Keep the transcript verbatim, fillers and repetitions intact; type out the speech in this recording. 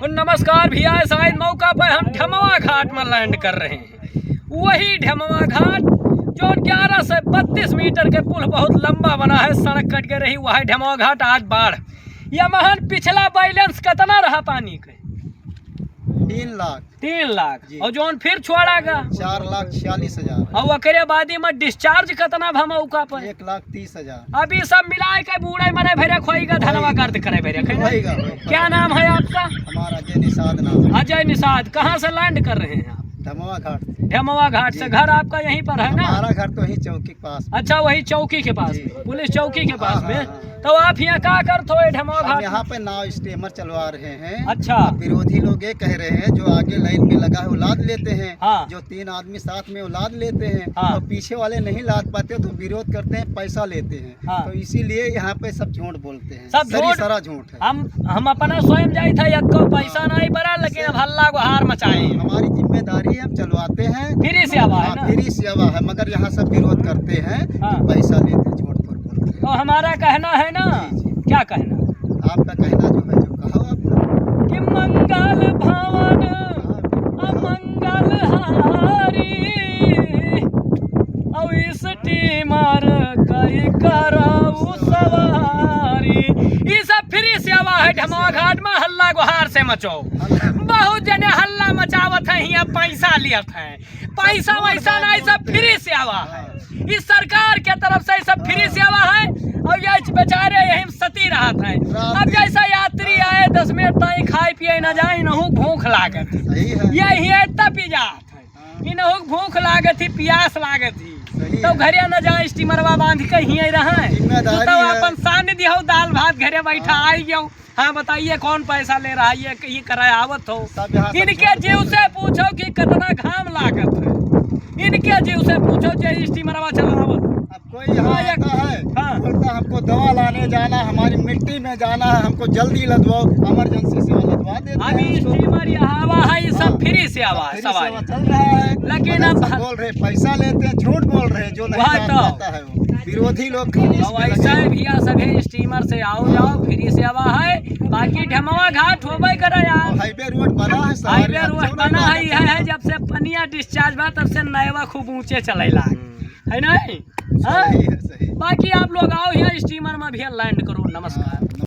और नमस्कार भैया, शायद मौका पे हम ढेमवा घाट में land कर रहे हैं। वही ढेमवा घाट जो ग्यारह से बत्तीस मीटर के पुल बहुत लंबा बना है, सड़क कट गई रही, वही ढेमवा घाट आज बाढ़। ये महन पिछला balance कितना रहा पानी के? तीन लाख। तीन लाख। जी। और जौन फिर छोड़ा गा? चार लाख छियालीस हजार। और ओकरे बाद ही में discharge कितना भा मौका पर? एक लाख तीस हजार। अब ई सब मिलाए के बूढ़े मरे भेरे खोई गा, धनवा गर्द करे भेरे, है ना? होई गा, होई गा। क्या नाम है आपका? हमारा अजय निषाद नाम है। अजय निषाद, कहाँ से land कर रहे हैं आप? ढेमवा घाट से। ढेमवा घाट से। जी। घर आपका यहीं पर है ना? हमारा घर तो यहीं चौकी के पास। अच्छा, वही चौकी के पास जी। में, पुलिस चौकी के पास हाँ, में। हाँ, हाँ। तो आप यहाँ का करत हो, ए ढेमवा हम घाट? यहाँ पे नाव steamer चलवा रहे हैं। अच्छा। अब विरोधी लोग ये कह रहे हैं, जो आगे line में लगा है, वो लाद लेते हैं। हाँ। जो तीन आदमी साथ में, वो लाद लेते हैं। हाँ। और पीछे वाले नहीं लाद पाते, तो विरोध करते हैं, पैसा लेते हैं। हाँ। तो इसीलिए यहाँ पे सब झूठ बोलते हैं। सब सरी झूठ। सरा झूठ है। हम, हम अपना स्वयं जाइत है, एको पैसा हाँ। नहीं पड़ा, लेकिन अब हल्ला गुहार मचाए। हाँ, हमारी जिम्मेदारी है, हम चलवाते हैं। Free सेवा है हाँ, ना? Free सेवा है, मगर यहाँ सब विरोध करते हैं हाँ। कि पैसा लेते हैं, झूठ बोल बोलते हैं। तो हमारा कहना है ना, जी, जी। क्या कहना? आपका कहना जो है, जो कहो आप। कि मंगल भवन अमंगल हारी, और steamer कई करऊ सवारी। ई सब free सेवा है, ढेमवा घाट में हल्ला गुहार से मचो। बहुत जने हल्ला मचावत हैं, हियाँ पैसा लियत हैं, पैसा वैसा नहीं, सब free सेवा है। ई सरकार के तरफ से ई सब free सेवा है। और ये बेचारे यहीं सती रहत हैं। अब जैसा यात्री आए, दस मिनट ताई खाए पिए न जाए, इनहू भूख लागत। सही है। ये हियाँ तपी जात है। इनहू भूख लागत ही, पियास लागत ही। सही तो है। घरे न जाए, steamerवा बांध के हियाँ रहे। जिम्मेदारी तो है। अपन सानिध्य हो, दाल भात घरे बैठा हाँ। आई गयो। हाँ, बताइए, कौन पैसा ले रहा है? ये, ये कराए आवत हो। सब यहाँ सब इनके छोड़ जीव दो। से पूछो कि कितना घाम लागत है। इनके जीव से पूछो जे steamerवा चलावत। अब कोई यहाँ हाँ, एक आता है, हाँ। बोलता, "हमको दवा लाने जाना, हमारी मिट्टी में जाना है, हमको जल्दी लदवाओ।" Emergency सेवा लदवा देते अभी हैं उसको। Steamer यहाँ आवा है, ये सब हाँ। Free सेवा है, free सवारी। सेवा चल रहा है। लेकिन मगर अब सब बोल रहे, पैसा लेते हैं, झूठ बोल रहे हैं, जो नहीं वह जान तो। पाता है वो। विरोधी लोग खाली तो इसमें वैसा लगे ही हैं। भैया, सभी steamer से आओ जाओ, free सेवा है, बाकी ढेमवा घाट होबे करे यार। और highway road बना है, सवारी highway road बना है, यह है, जब से पनिया discharge बा, तब से नैवा खूब ऊंचे चले लाग, हम्म। है नहीं? हाँ? सही है, सही। बाकी आप लोग आओ यहाँ steamer में भैया, land करो। नमस्कार। हाँ।